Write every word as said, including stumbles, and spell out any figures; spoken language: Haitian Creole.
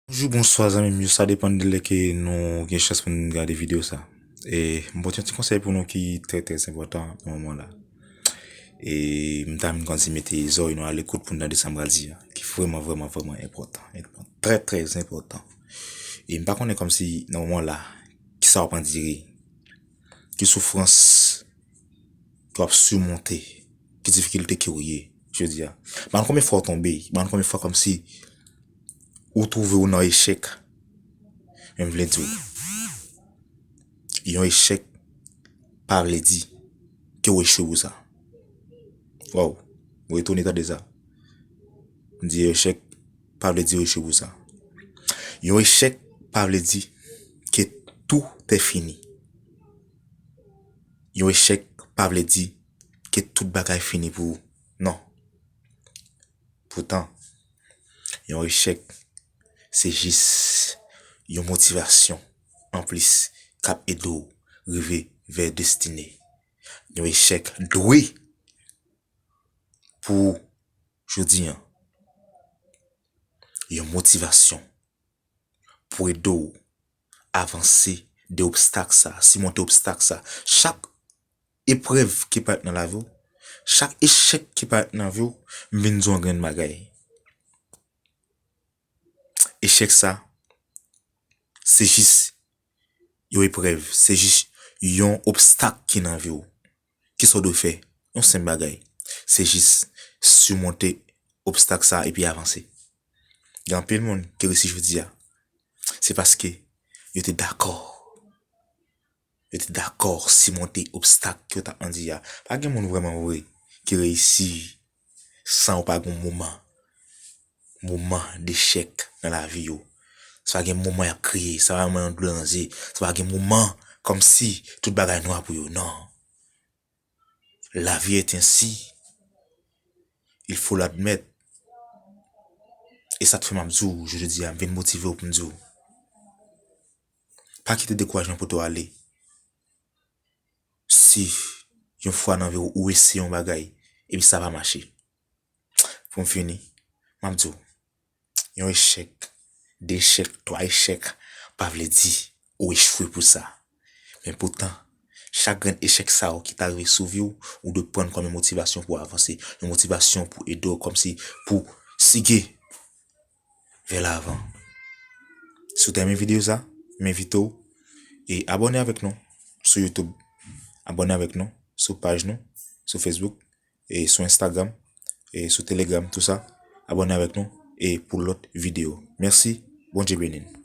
Bonjou, bonswa zanmi m yo, sa depann de lè ke nou gen chans pou n gade videyo sa. E m pote yon ti konsèy pou nou ki trè, trè enpòtan nan moman la. E m ta vin kòmsi mete zòrèy nou alekout pou n tande sa m pral di a, ki vrèman, vrèman, vrèman enpòtan, enpòtan, trè, trè enpòtan. E m pa konnen kòmsi nan moman la, kisa w ap andire, ki soufrans ke w ap simonte, ki difikilte ke w ye jodi a. M pa konn konbyen fwa w tonbe, m pa konn konbyen fwa kòmsi ou twouve w nan echèk. Men m vle di w, yon echèk pa vle di ke w echwe pou sa. Waw, ou etone tande sa. M di echèk pa vle di w echwe pou sa. Yon echèk pa vle di ke tout est fini. Yon echèk pa vle di ke tout bagay fini pou ou. Non. Poutan, yon echèk, se jis yon motivasyon anplis k ap ede w rive vè destine. Yon echèk dwe pou ou jodi a yon motivasyon pou ede w avanse de obstak sa, simonte obstak sa. Chak eprèv ki parèt nan lavi w, chak echèk ki parèt nan vi w, m vin di w yon grenn bagay. Echèk sa, se jis yon eprèv, se jis yon obstak ki nan vi w. Kisa w dwe fè? Yon senp bagay. Se jis simonte obstak sa epi avanse. Gen anpil moun ki reyisi jodi a. Se paske yo te dakò. Yo te dakò simonte obstak ke yo t ap andire a. Pa gen moun vrèman vre ki reyisi san yo pa gen moman, moman dechèk nan lavi yo. Sa pa gen moman y ap kriye, sa pa gen moman yo dlo nan zye, sa pa gen moman kòmsi tout bagay nwa pou yo. Non. La vie est ainsi. Il faut l'admettre. E sa k fè m ap di w, jodi a, m vin motive w pou m di w. Pa kite dekourajman pote w ale. Si yon fwa nan vi w, ou eseye yon bagay, epi sa pa mache. Pou m fini, m ap di w, yon echèk, de echèk, twa echèk, pa vle di ou echwe pou sa. Men poutan, chak grenn echèk sa yo ki ta rive sou vi w, ou dwe pran l kòm yon motivasyon pou w avanse, yon motivasyon pou ede w kòmsi pou sige vè lavan. Si w ta renmen videyo sa, m envite w e abòne avèk nou sou YouTube. Abòne avèk nou sou paj nou, sou Facebook, e sou Instagram, e sou Telegram, tou sa. Abòne avèk nou e pou lòt videyo. Mèsi, Bondye beni n.